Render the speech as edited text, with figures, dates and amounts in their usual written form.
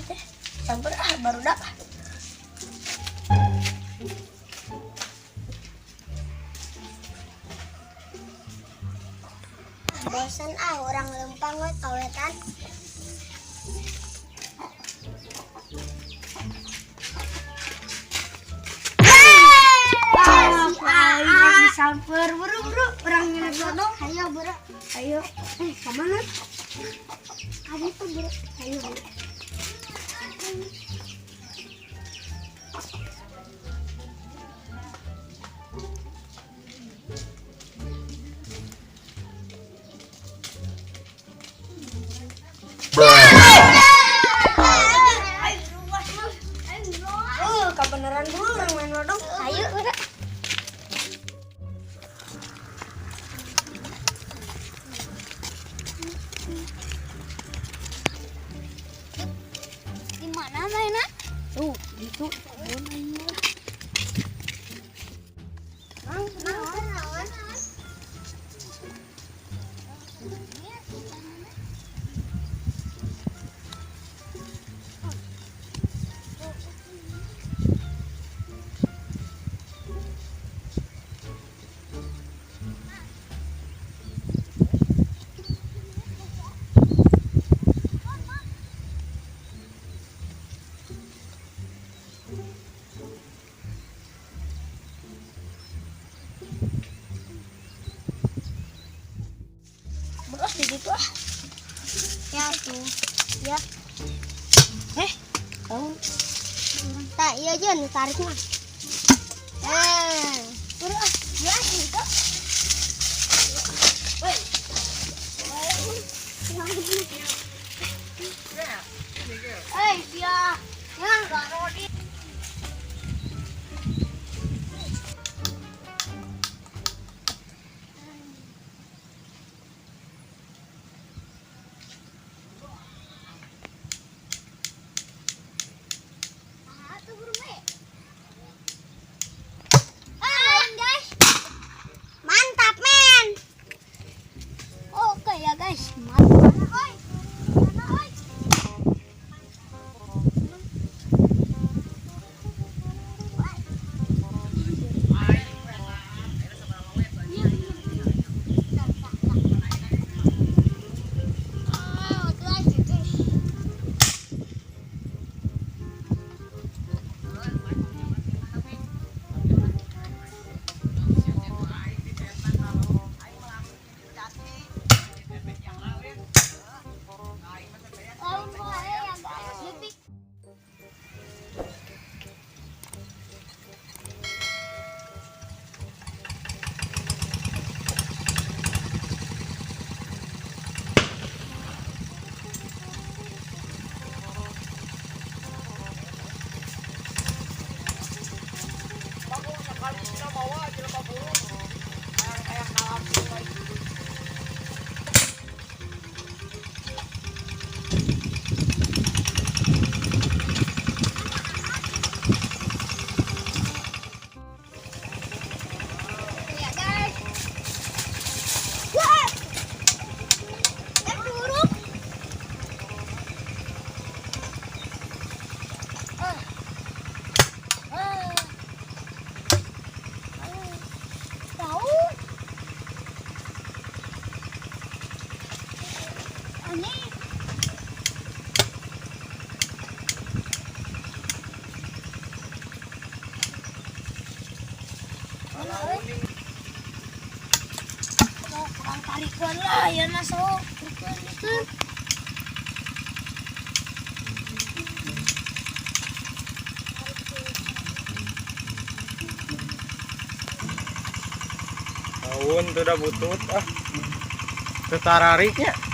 Teh. Sabar ah, barudak. Bosan ah, urang lempang we kawetan. Aing disamper, buru buru, urang nyenek dong. Ayo, bro. Ayo, kemana? Ada tuh, bro. Ayo, ayo. Kebenaran dulu urang main lodong. Ayo, bro. Di mana mainnya? Tuh, gitu. Nang, naon? Bro, di situ ah. Ya tuh. Ya. Eh, tahu. Tak, iya aja nih tarik mah. Eh, bro, ah, ya itu. Woi. Eh, sia. Ya, Rodi. Mantap, men. Oke ya, guys. Mantap. Oi. Mana, oi? Ya guys. Wah. Terpuruk. Ah. Ah. Ah. Tahu. Ini. Mana euy? Sok, kurang tarikeun lah ya na sok. Tarikeun itu. Tahun tuh udah butut ah. Teu tarariknya.